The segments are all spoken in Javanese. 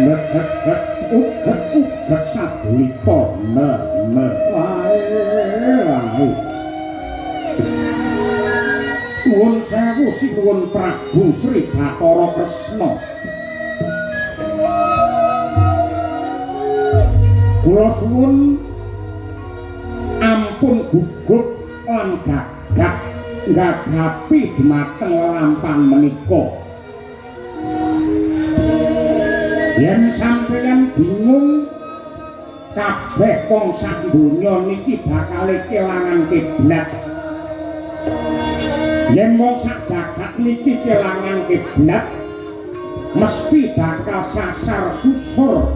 Ndek uget uget sadulita ne ne wae wae. Nuwun sewu sinuwun Prabu Sri Bathara Kresna. Kula suwun ampun gugup lan gagap nggagapi dhumateng lelampahan menika. Yen sampeyan bingung kabeh wong sak donya niki bakal kelangan kiblat. Yen wong sak jagat niki kelangan kiblat mesti bakal sasar susur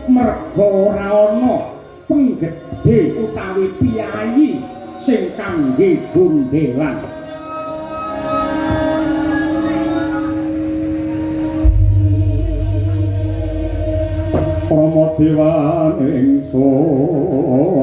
merga ora ana penggedhe utawi piyayi sing kangge gondhelan. Rama dewan ingsun.